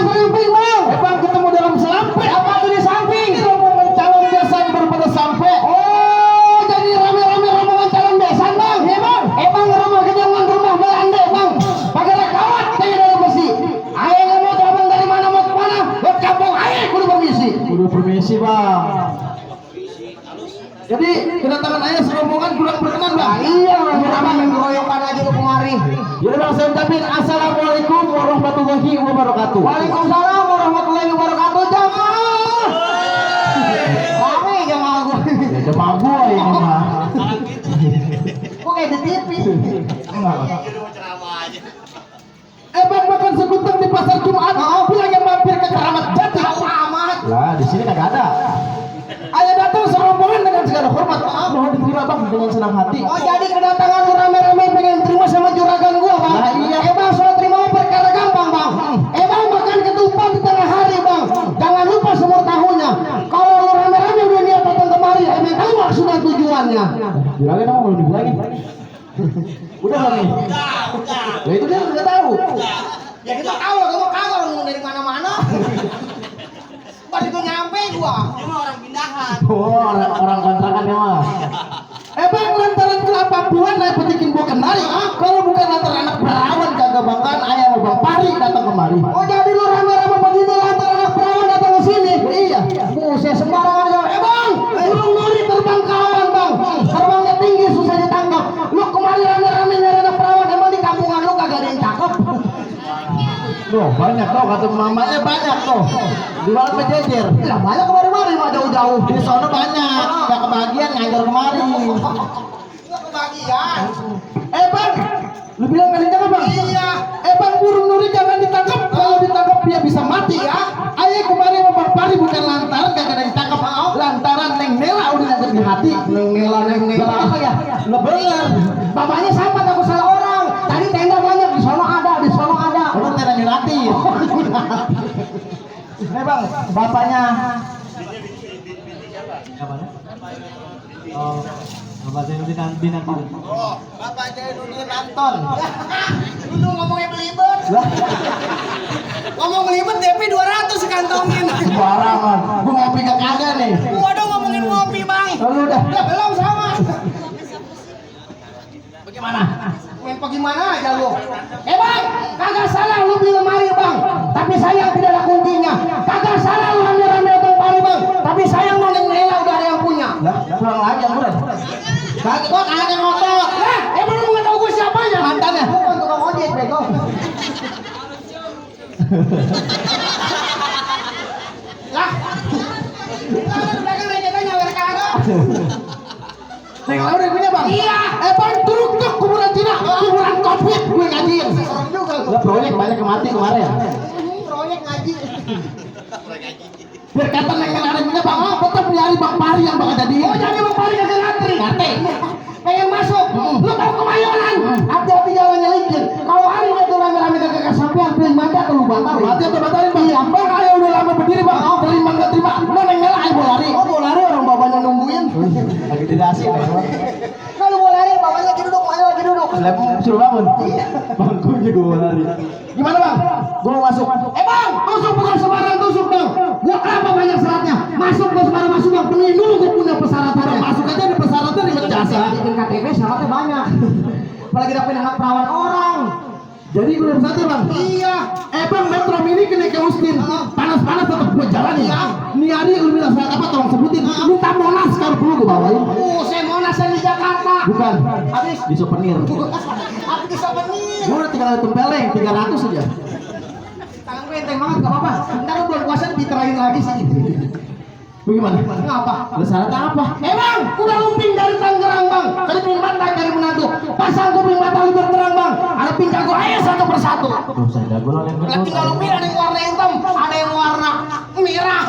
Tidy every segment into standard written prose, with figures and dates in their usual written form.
Selamping bang. Bang ketemu dalam selamping. Apa tuh di samping? Rombongan calon besan baru pada sampai. Oh, jadi rame-rame rombongan calon besan bang. Iya bang. Bang rumah kejangan rumah Belanda bang. Pakai kawat kayak dari besi. Ayo nggak mau abang dari mana mau kemana? Buat kampung ayo kudu permisi. Udah permisi bang. Jadi kedatangan ayah serombongan kurang berkenan bang. Iya, abang mengeroyokan aja lu kemari. Ya bang, saya ucapin assalamualaikum warahmatullahi wabarakatuh. Waalaikumsalam warahmatullahi wabarakatuh. Jamaah. Rame jamaah gua. Ya jemaah gua ini mah. Kok kayak di TV? Bang makan sekutang di pasar Jumat. Bilangnya mampir ke Keramat Jati. Tahu amat. Lah di sini kagak ada. Ayah datang serombongan dengan segala hormat. Mohon diterima bang dengan senang hati. Oh jadi kedatangan lu rame-rame pengen terima sama juragan gua bang? Nah, iya. Bang soal terima perkara gampang bang. Bang makan ketupat di tengah hari bang. Jangan lupa semur tahunnya. Kalau lu rame-rame udah niat datang kemari, emang tahu maksud dan tujuannya. Juragan emang belum dibilangin. Udah belum nih? Udah. Ya itu dia udah tahu. Ya kita tahu lah, kamu kagak orang dari mana-mana. Pas itu nyampe gua. Emang orang pindahan. Oh orang kontrakan ya mah. Bang lantaran kelapa buah saya petikin gua kenari. Kalau bukan lantaran anak perawan kagak banggaan ayah mau bang Pari datang kemari. Oh jadi lu rame-rame begini lantaran anak perawan datang ke sini? Iya. Buset sembarangan aja. Bang, burung nuri terbang kawan bang. Terbangnya tinggi susah ditangkap. Lu kemarin rame-rame nyari anak perawan, emang di kampungan lu kagak ada yang cakep? Loh banyak tuh kata mamanya banyak tuh. Di mana pejejer? Lah banyak kemarin-kemarin mah jauh-jauh. Di sana banyak. Gak kebagian nganggur kemari. Enggak kebagian. Bang, lu bilang gak ditangkap bang? Iya. Bang burung nuri jangan ditangkap. Kalau ditangkap dia bisa mati ya. Ayah kemarin sama bang Pari bukan lantaran gak ada ditangkap. Lantaran Neng Nela udah nangkep di hati. Neng Nela apa ya? Lo bener. Bapaknya sama takut salah orang. Tadi tenda banyak di sono ada, di sono ada. Lo tenda nyurati. Bang, bapaknya. Oh, Bapak Zainuddin Anton. Oh, Bapak Zainuddin Anton. Dulu ngomongnya belibet. Ngomong belibet DP 200 sekantongin. Sembarangan. Gua ngopi kagak nih. Waduh ngomongin ngopi, Bang. Lu udah. Belum sama. Bagaimana? Main bagaimana aja lu? Bang, kagak salah lu beli lemari, Bang. Tapi sayang tidak ada kuncinya. Kagak salah lu rame-rame datang Pari, Bang. Tapi sayang mau Neng Nela udah ada yang punya. Lah, pulang lagi yang udah. Kagak kok anak yang ngotot. Emang lu enggak tahu gue siapanya? Mantannya. Bukan tukang ojek, bego. Lah. Dagang rejekannya wer kagak. Neng Laura udah punya bang? Iya. Bang turun ke kuburan Cina, kuburan Covid gue ngajiin. Serem juga. Lah proyek banyak yang mati kemarin. Proyek ngaji. Biar kata Neng Laura punya bang, tetap nyari bang Pari yang bakal jadi. Oh jadi bang Pari kagak ngantri. Ngate. Pengen masuk. Lu tahu Kemayoran? Hati-hati jalannya licin. Kalau hari itu rame-rame kagak kesampaian, beli manda atau lu batal. Mati atau batalin bang? Iya. Bang ayo udah lama berdiri bang, terima nggak terima. Udah Neng Laura ayo mau lari. Oh mau lari orang bapaknya nungguin. Lagi tidak asik. Kalau mau lari bapaknya lagi duduk, ayo lagi duduk. Lah suruh bangun. Bangkunya gue mau lari. Gimana bang? Gue mau masuk. Bang, tusuk bukan sembarang tusuk bang. Gua kenapa banyak syaratnya? Masuk gua sembarang masuk bang. Penuhin dulu gua punya persyaratannya. Masuk aja di persyaratan ribet jasa. Bikin KTP syaratnya banyak. Apalagi dapet anak perawan orang. Jadi gue udah satu bang. Iya. Bang Metro Mini kena ke Austin. Panas-panas tetap gue jalan ya. Nih hari lu bilang syarat apa tolong sebutin. Minta Monas kalau perlu gue bawain. Saya Monas yang di Jakarta. Bukan. Habis Di souvenir. habis di souvenir. Gue udah tinggal tempeleng 300 aja. Tangan gue enteng banget, gak apa-apa. Ntar lu bulan puasa diterain lagi sih. Bagaimana? Ngapa? Ada syaratnya apa? Bang, udah lumping dari Tangerang bang. Tadi ping mata dari menantu. Pasang gue ping mata lu berterang bang. Ada ping jago aja satu persatu. Oh saya dago lah yang Lah tinggal lumping ada yang warna hitam, ada yang warna merah.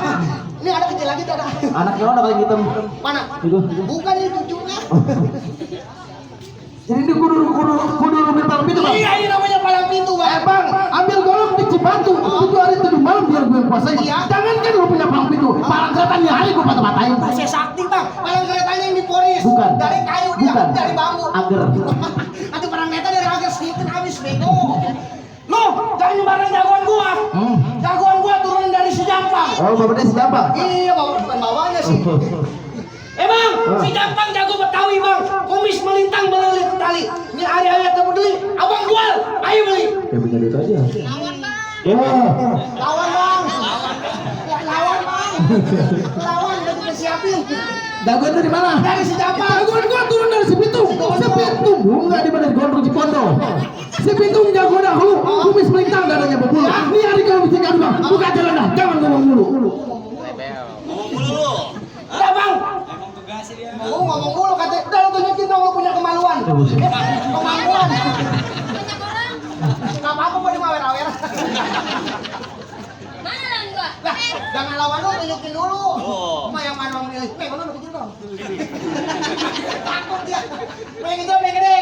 Ini ada kecil lagi tuh ada. Anaknya mana paling hitam? Mana? Itu. Bukan ini cucunya. Jadi ini kudu minta lebih tuh bang. Iya ini namanya palang pintu bang. Bang, ambil golok di Cibatu. 7 hari 7 malam biar gue puasa. Iya. Jangan kan lu punya palang pintu. Palang kereta nih hari gue patah-patahin. Saya sakti bang. Palang keretanya yang dipolis. Bukan. Dari kayu dia. Bukan. Dari bambu. Agar. Atau palang kereta dari agar sedikit habis bego. Loh, jangan bareng jagoan gua. Jagoan gua turun dari si Jampang. Oh, bapaknya siapa? Iya, bukan bawahnya sih. Bang, si Jampang jago Betawi bang. Kumis melintang melilit tali. Ini hari-hari tak beli. Abang jual, ayo beli. Ya punya duit aja. Lawan bang. Ya. Lawan bang. Ya, lawan bang. Lawan udah kita siapin. Jagoan dari mana? Dari si Jampang. Jagoan gua turun dari si Pitung. Si Pitung enggak di mana gondrong Cipondo. Si Pitung jago dahulu. Kumis melintang dadanya berbulu. Ini hari kalau mesti kan bang. Buka jalan dah. Jangan ngomong mulu. Udah bang. Ngomong mulu kata. Udah lu tunjukin dong lu punya kemaluan. Kemampuan. Banyak orang. Gak apa-apa mau dimawer-awer. Mana lawan gua? Lah, jangan lawan lu, tunjukin dulu. Cuma yang mana mau milih? Mana tunjukin dong. Takut dia. Pengen gede, pengen gede.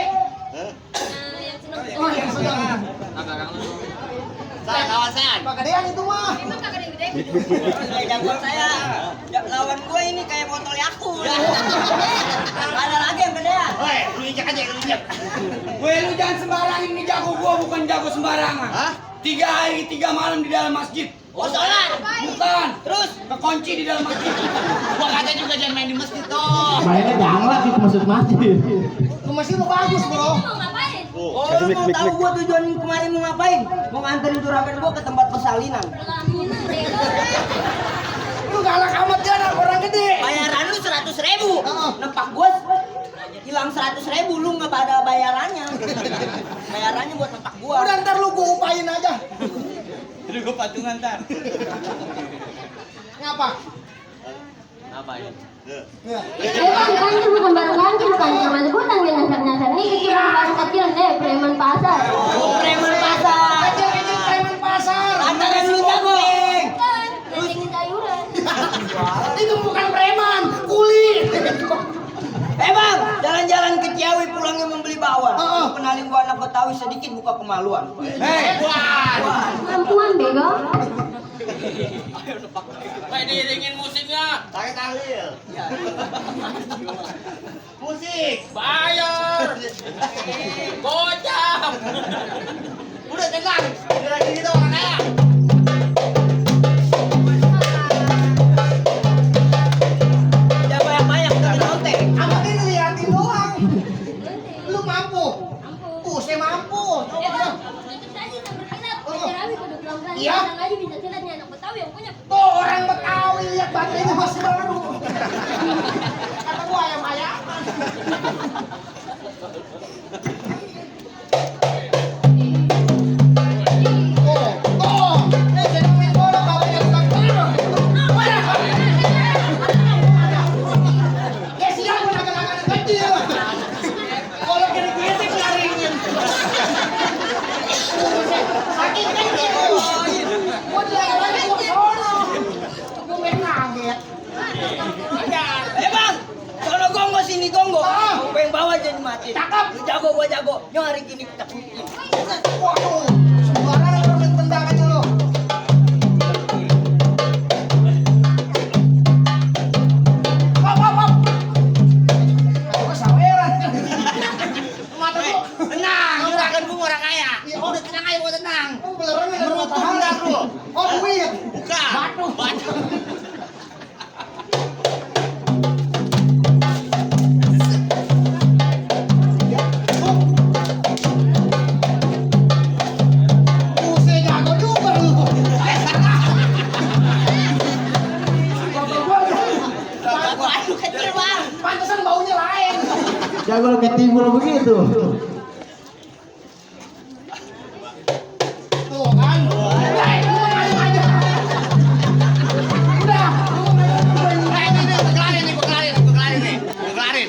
Yang seneng. Oh, yang sedang. Saya kawan saya. Pak gedean itu mah. Emang kagak ada yang gede. Jagoan saya. Lawan gue ini kayak botol Yakult. Ada lagi yang gedean. Woi, lu injak aja, lu injak. Woi, lu jangan sembarang ini jago gua bukan jago sembarangan. Hah? 3 hari 3 malam di dalam masjid. Oh, sholat. Bukan. Terus? Kekunci di dalam masjid. Gua kata juga jangan main di masjid toh. Mainnya janglat itu masuk masjid. Lu masih lu bagus, Bro. Ini mau ngapain? Oh, lu mau tahu gua tujuan kemarin mau ngapain? Mau nganterin juragan gua ke tempat persalinan. Pelaminan deh lo. Lu galak amat jangan orang gede. Bayaran lu 100.000. Heeh. Nempak gua hilang 100.000, lu nggak ada bayarannya. Bayarannya buat nempak gua. Udah ntar lu gua upayin aja. Lu gua patungan ntar. Ngapa? Apa ya? Ya. Bang, kan itu bukan barang ganti, bukan cuma sebutan dia nyasar-nyasar. Ini kecil barang kecil deh, preman pasar. Oh, preman pasar. Kecil-kecil preman pasar. Antaran lu jago. Kan, rentingin sayuran. Itu bukan preman, kuli. Bang, jalan-jalan ke Ciawi pulangnya membeli bawang. Heeh. Kenalin gua anak Betawi sedikit buka kemaluan. Mampuan bego. Kayak diiringin musiknya. Pakai tahlil. Musik. Bayar. Gocap. Udah tenang. Lagi gitu orang kaya. Jangan banyak-banyak udah nontek. Amat ini liatin doang. Lu mampu. Mampu. Saya mampu. Bang, tutup saja yang berminat. Belajar kudu pelan-pelan. Iya. Kadang aja bisa silatnya anak Betawi yang punya. Tuh orang Betawi lihat baterainya masih baru. Kata gua ayam-ayaman. Tuh. Jadi main bola bawanya bukan bola. Ya siap anak-anak kecil. Kalau gini-gini kelaringin. Sakit kecil. Gua lagi gua sono. Gua main kaget. Bang, sono gongo sini gongo. Ah. Gua pengen bawa jadi mati. Cakep. Lu jago gua jago. Nyong hari gini kita kumpulin. Waduh, sembarangan lu main tendang aja lu. Hop. Gua saweran. Mata gua. Tenang, juragan gua orang kaya. Iya, Udah tenang aja gua tenang. Oh, belerangnya dari Merutu matahari. benar lu. Oh, duit. Bukan. Batu. Buset, jago juga lu. Aduh kecil bang. Pantesan baunya lain. Jago lo kayak timbul begitu. Tuh kan. Udah, lu ngadu aja. Udah.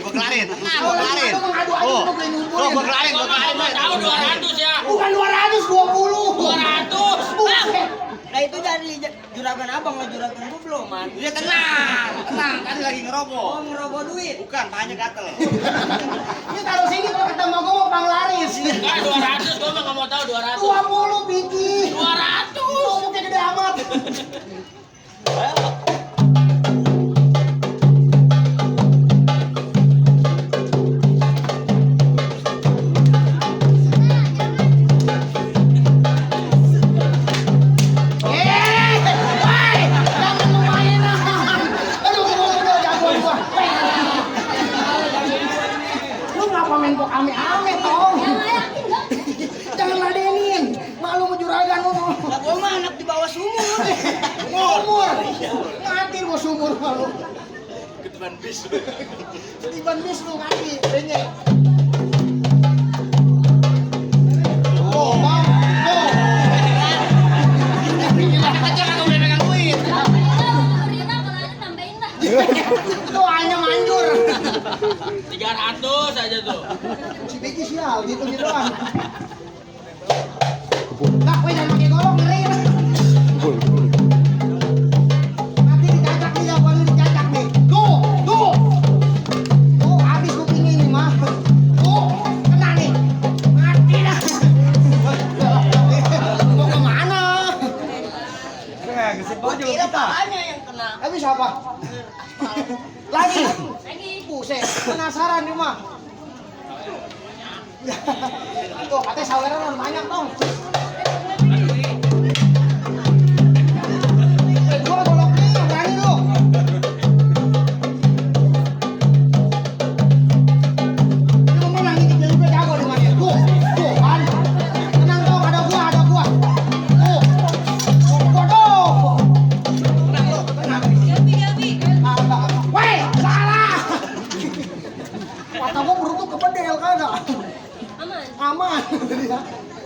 Gua kelarin. Tenang, gua kelarin. Lu ngadu aja lu beli ngumpulin. Gua kelarin. Tahu 200 ya. Bukan 220. 200. Buset. Nah itu dari juragan abang lah juragan gua belum man. Ya tenang, kan lagi ngerokok. Oh ngerokok duit. Bukan, tangannya gatel. Ini taruh sini kalau ketemu gua mau panglaris. Enggak 200, gua mah nggak mau tahu 200. 20 biji. 200. Oh, mungkin gede amat. Mati lu sumur malu. Ketiban bis. Ketiban bis lu mati. Benyek. Oh, bang. Oh. Aja kagak boleh pegang duit. Rina kalau ada tambahin lah. Doanya manjur. 300 aja tuh. Si Beki sial gitu doang. Nah, weh jangan pakai golong ngeri. Nanti dicacak nih ya, baru dicacak nih. Tuh, tuh. Tuh, habis kuping ini mah. Tuh, kena nih. Mati dah. Mau kemana? Gesit banget juga Kira kita. palanya yang kena. Habis apa? Lagi. Lagi. Buset, penasaran nih mah. Tuh, katanya saweran banyak dong. Gua golok nih, berani lu. Lu menang nih, jadi gue jago di mana. Tuh, tuh kan. Tenang dong, ada gua, ada gua. Tuh. Waduh. Tenang lu, tenang. Weh, salah. Mata gua berutuh ke bedel kagak. Aman. Aman.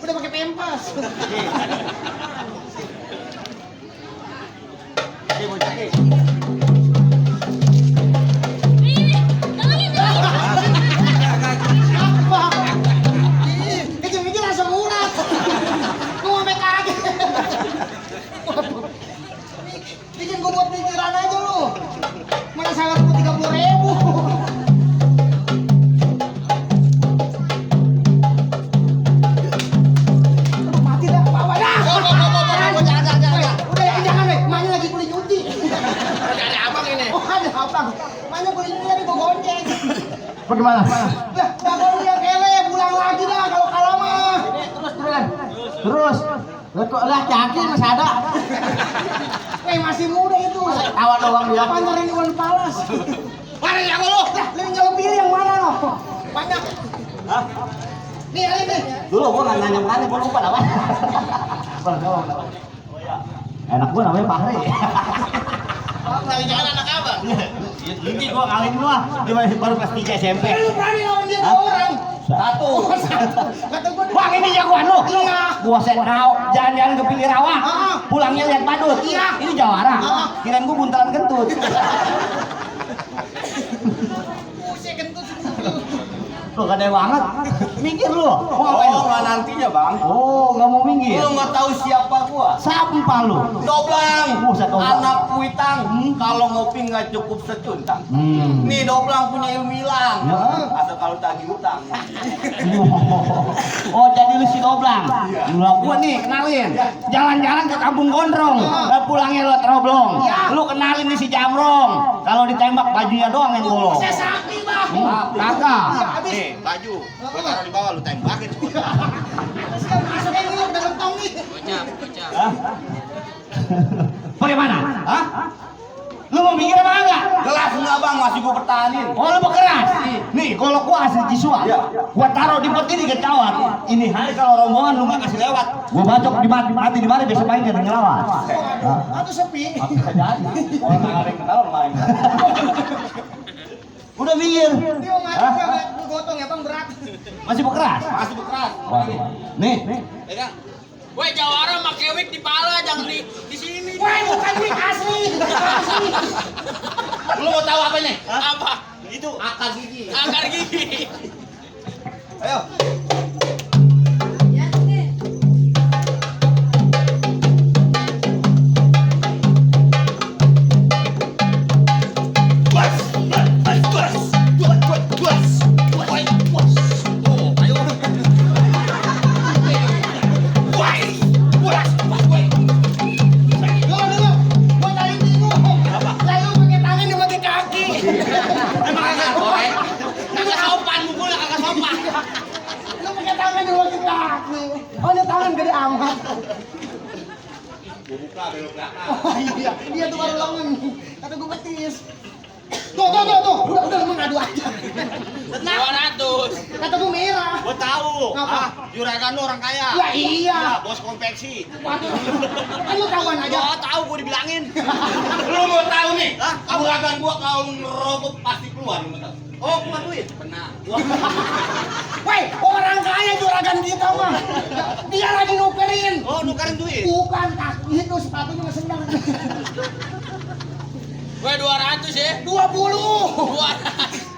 Udah pakai pempas. Ini, tolongin dong. Apa? Ih, kejem-kejem langsung urat. Gua sampai kaget. Waduh. Bikin gua buat pikiran aja lu. Mana sawer gua 30.000. Aduh, mati dah, bawa dah. Udah, jangan weh. Emaknya lagi kulit nyuci. Ada abang ini. Oh, ada abang. Emaknya kulit nyuci tadi gua gonceng. Bagaimana? Lah, bapak lu yang kele, pulang lagi dah kalau kalah mah. Terus. Kok lah kaki masih ada. Weh, masih muda itu. Tawa doang dia. Pantaran Iwan Palas. Mana yang lu? Lah, lu tinggal pilih yang mana noh? Banyak. Hah? Nih, ini. Dulu gua nggak nanya gua lupa namanya. Enak gua namanya Fahri. Jangan anak abang. Ini gua kawin dulu ah. Dia masih baru kelas 3 SMP. Lu berani lawan dia Hah? orang. Satu. Kata gua, Bang ini jagoan lu. Iya. Gua senau, jalan-jalan ke pinggir rawa. Ah. Pulangnya lihat badut. Iya. Ini jawara. Ah. Kirain gua buntalan kentut. Buset kentut semua. Lu gede banget. Minggir lu. Mau ngapain lu? nggak nantinya bang. Oh, nggak mau minggir. Lu nggak tahu siapa gua. Sampah lu. Doblang, Buset, Doblang. anak kuitang. Kalau ngopi nggak cukup secuntang. Nih Doblang punya ilmu hilang. Ya. Asal kalau tagih utang. Oh, jadi lu si Doblang. Lu gua nih kenalin. Jalan-jalan ke Kampung Gondrong. Dan pulangnya lu teroblong. Lu kenalin nih si Jamrong. Kalau ditembak bajunya doang yang bolong. Saya sakti, Bang. Kagak. Iya, habis. Nih, baju. Gua taruh di bawah lu tembakin. Siap masukin dulu dalam tong nih. Bocah. Hah? Bagaimana? Hah? Lu mau minggir apa enggak? Kelas nggak bang, masih gua pertahanin. Oh, lu berkeras? Nih, kalau gua asli Cisua, Iya. gua taruh di pot ini ke cawat. Ini hari kalau rombongan lu nggak kasih lewat, gua bacok di mati di mana besok main jadi ngelawan. Atau sepi. Bisa jadi. Orang nggak ada yang kenal main. Udah minggir. Dia mau mati Hah? gua lu gotong ya, Bang, berat. Masih berkeras? Masih berkeras. Waduh. Nih. Pegang. Woi, jawara pakai wig di pala, jangan di sini. Woi, bukan wig asli. Asli. Lu mau tahu apa nih? Apa? Itu Akar gigi. akar gigi. Ayo. Dulu. Gua tadi bingung. Lah lu pakai tangan dia pakai kaki. Emang kagak korek? Kagak sopan, mukulnya kagak sopan. Lu pakai tangan dia pakai kaki. Oh, ini tangan gede amat. Gua buka belok belakang. Oh iya, dia tuh baru lengan. Kata gua betis. Tuh. Udah mengadu aja. Tenang. 200. Kata Bu merah. Gua tahu. Apa? Juragan lu orang kaya. Ya iya. Ya, bos konveksi. Waduh. Kan lu kawan aja. Gua tahu gua dibilangin. Lu mau tahu nih? Hah? Juragan gua kalau ngerokok pasti keluar lu mau tahu. Oh, keluar duit. Benar. Woi, orang kaya juragan kita mah. Dia lagi nukerin. Oh, nukarin duit. Bukan tas itu sepatunya nggak senang. Gue 200 ya. 20. 200.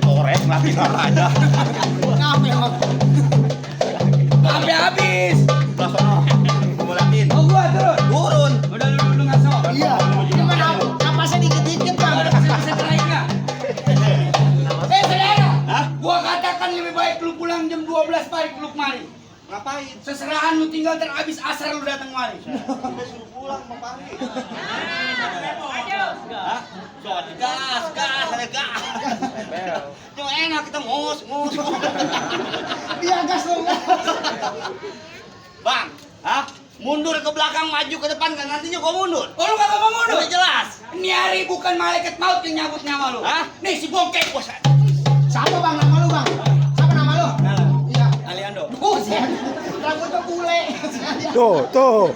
Korek lagi aja. Sampai habis. Lah sono. Gua liatin. Oh gua turun. Turun. Udah lu ngaso. Iya. Cuman apa sih dikit-dikit Bang? Bisa terakhir enggak? Saudara. Hah? Gua katakan lebih baik lu pulang jam 12 balik lu kemari. Ngapain? Seserahan lu tinggal terhabis asar lu datang kemari. Udah suruh pulang Bang Pari. Hah? So, gas, ada gas. Cuma enak kita ngos. Dia gas dong. Bang, hah? Mundur ke belakang, maju ke depan kan nantinya gua mundur. Oh lu kagak mau mundur? Udah jelas. Ini hari bukan malaikat maut yang nyabut nyawa lu. Hah? Nih si bongkek bos. Siapa Bang nama lu Bang? Siapa nama lu? Iya. Aliando. Buset. Rambutnya bule. Tuh. Oh,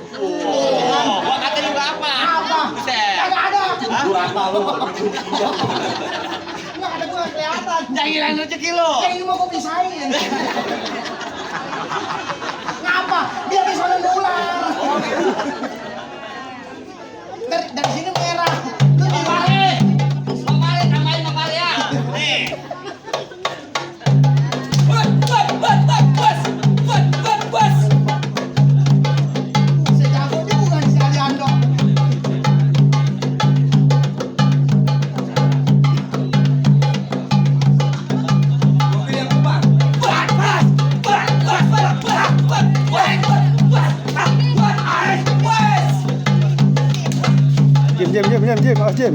gua kata juga apa? Apa? Buset. Kagak ada. Gua apa lu? Enggak ada gua kelihatan. Jangan rezeki lu. Kayak ini mau gua pisahin. Ngapa? Dia bisa nular. Dari sini merah. Lu di balik. Tambahin ya. Nih. Bos. Sejago juga si Aliando. Mobil yang keluar. Jim.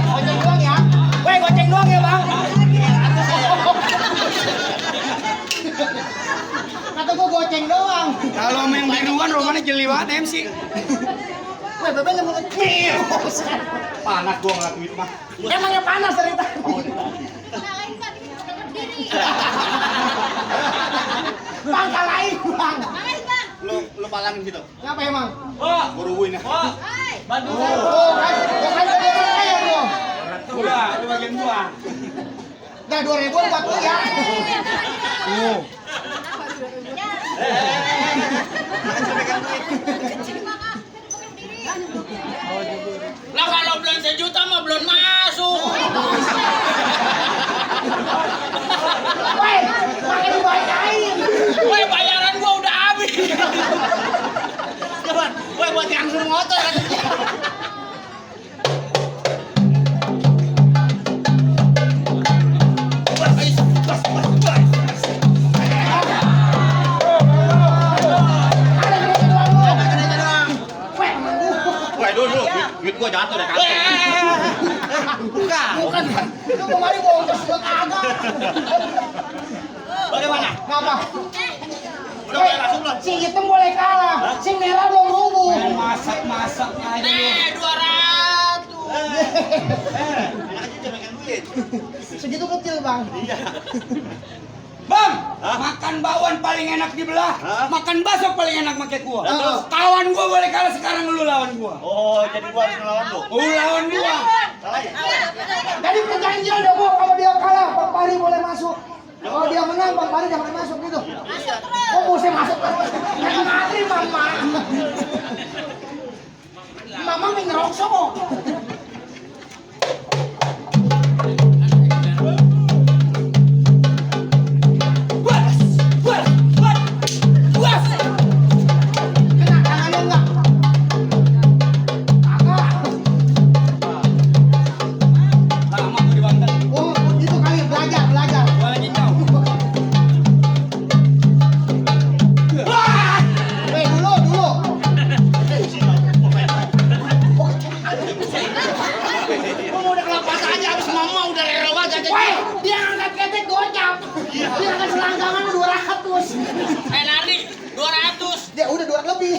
Goceng doang ya. Weh, goceng doang ya, Bang. Kata gua goceng doang. Kalau main biruan romanya jeli banget MC. Weh, bebe nggak mau ngecil. Panas gua ngeliat duit mah. Emangnya panas dari tadi. Kalahin Pak, dapat diri. Bang, kalahin, Bang. Makasih Bang. Lu palangin situ. Ngapa emang? Buruin ya. Hai. Bantu Oh, kan tadi orang kaya tuh. Gua, itu bagian gua. Dah 2.000 buat lu ya. Lah kalau belum sejuta mah belum masuk. Weh, makin dibacain. Woi, bayaran gua udah habis. Coba, woi buat yang suruh motor kan. Woi, dulu, duit gua jatuh deh kan. Bukan, lu kemarin bohong terus lu kagak. Bagaimana? Ngapa? Udah bayar langsung belum? Si hitam boleh kalah, si merah belum rubuh. Masak aja lu. 200. Enak aja cemekan duit. Segitu kecil, Bang. Iya. Bang, Hah? makan bakwan paling enak dibelah. Hah? Makan bakso paling enak pakai kuah. Ya, terus? Kawan gua boleh kalah sekarang lu lawan gua. Oh, jadi gua harus ngelawan lu. Lu lawan gua. Salah ya? Jadi perjanjian dong, Bang, kalau dia kalah, Bang Pari boleh masuk. Kalau dia menang, Bang Pari jangan masuk gitu. Oh, mesti masuk terus. Jangan ngantri, Mama. Mama main ngerokok. Kena tangannya enggak? Kagak. Lama gua di Banten. Oh, itu kali belajar. Gua lagi jauh. Weh, dulu. Oh, Ya udah 200 lebih.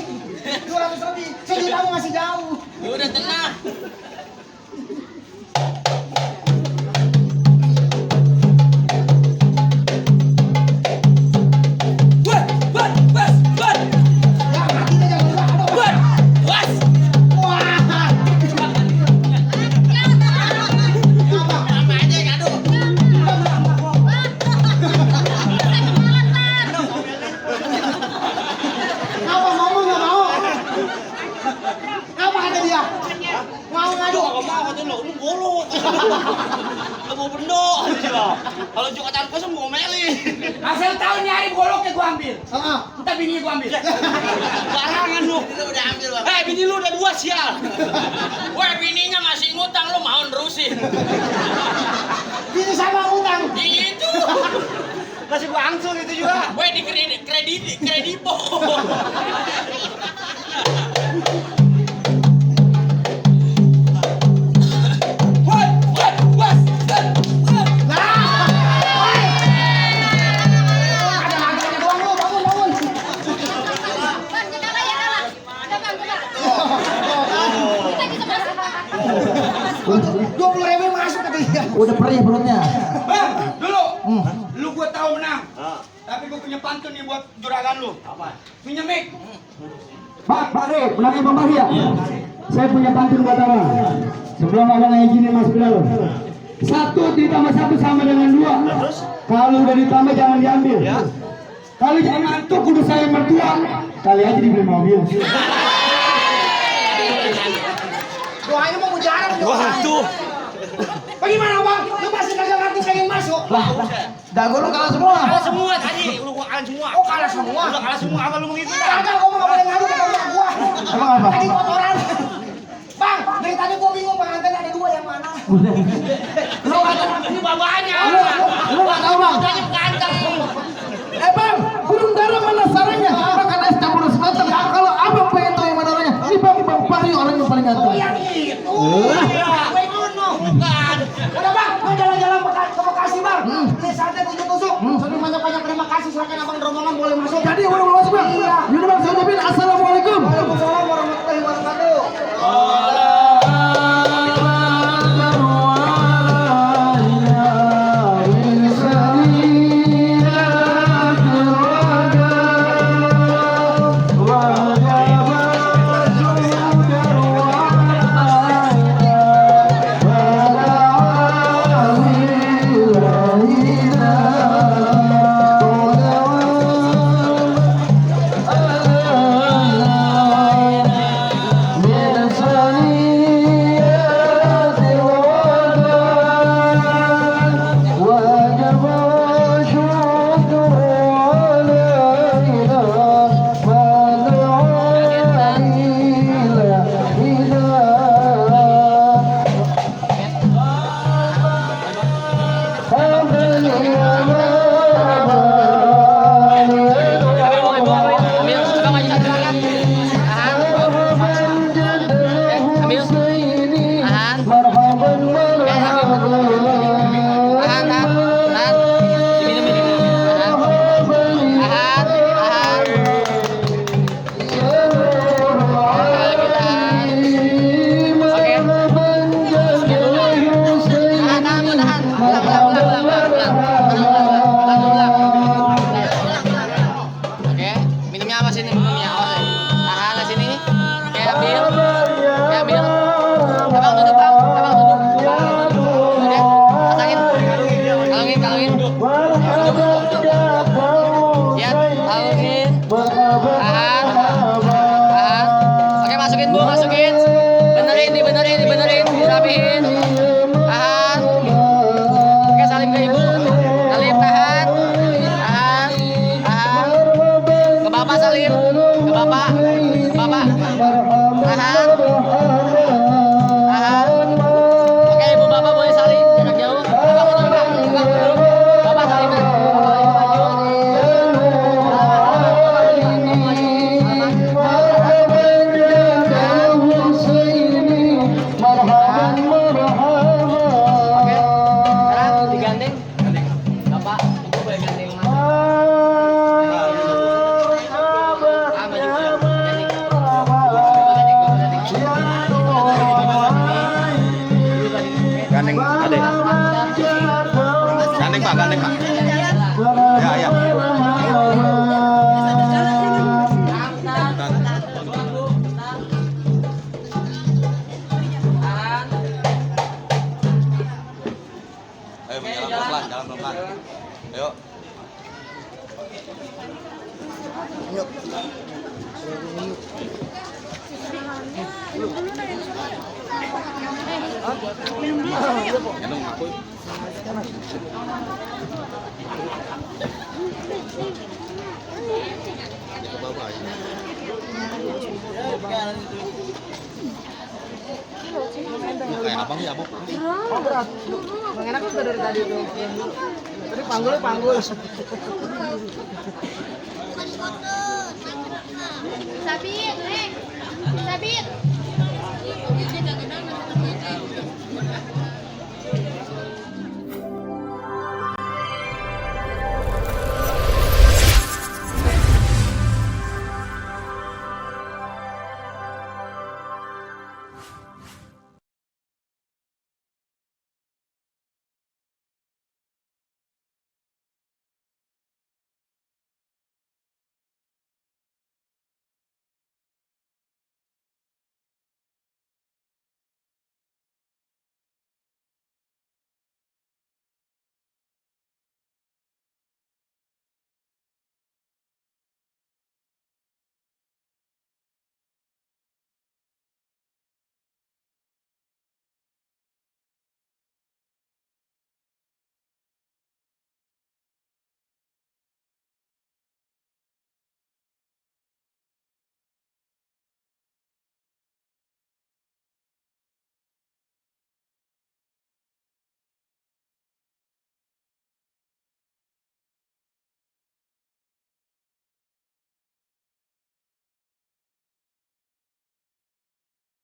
200 lebih. Sejuta kamu masih jauh. Udah tenang. Ya mati deh jangan lupa. Aduh. Was. Wah. Sama aja aduh. Ngapa ngomong nggak mau? Ngapa kata dia? Mau ngadu? Aduh, mau kata lu golok. Lu mau bendo aja lah. Kalau jukatan kosong gua meli. Asal tahu nyari goloknya gua ambil. Heeh. Entar bininya gua ambil. Barangan lu. Itu udah ambil bang. Bini lu udah 2 sial. Weh bininya masih ngutang lu mau nerusin. Bini sama utang. Gitu. Masih gua angsur itu juga. Weh di kredipo. Ada doang lu, bangun. Bang, ya kalah. Ada bang, coba. Kita bisa masuk. 20.000 masuk kata dia. Udah perih perutnya. Bang, dulu. Lu gua tahu menang. Tapi gua punya pantun nih buat juragan lu. Apa? Punya mic. Pak Re, menangnya Bang Bahia. Saya punya pantun buat abang. Sebelum abang izinin masuk ke dalam. 1 ditambah 1 sama dengan 2. Kalau udah ditambah jangan diambil. Kalau jangan ngantuk kudu saya mertua. Kali aja dibeli mobil. Doanya mau mujarab doa. Bagaimana bang? Lu masih kagak ngerti pengen masuk? Dago lu kalah semua. Kalah semua tadi. Lu gua kalah semua. Oh kalah semua. Udah kalah semua apa lu mengikuti? Kagak, gua nggak boleh ngadu kata gua. Emang apa? Tadi kotoran. Bang, dari tadi gua bingung pengantin ada 2 yang mana? Lu kata ini babanya. Lu nggak tahu bang? Tadi ganteng. Bang, burung dara mana sarangnya? Makan es campur semester. Kalau abang pengen tahu yang mana orangnya, ini bang Pari orang yang paling ganteng. Oh yang itu. Gue ngono. Bukan. Udah bang, gua jalan-jalan ke Bekasi bang. Beli sate 7 tusuk. Sebelum banyak-banyak terima kasih. Silakan abang rombongan boleh masuk. Jadi udah mau masuk bang? Iya. Yaudah bang, saya ucapin assalamualaikum. Waalaikumsalam warahmatullahi wabarakatuh. Yuk. Kayak abang ya, Bu. Oh berat. Bang enak tuh dari tadi tuh. Tadi panggul. Sabit, Sabit.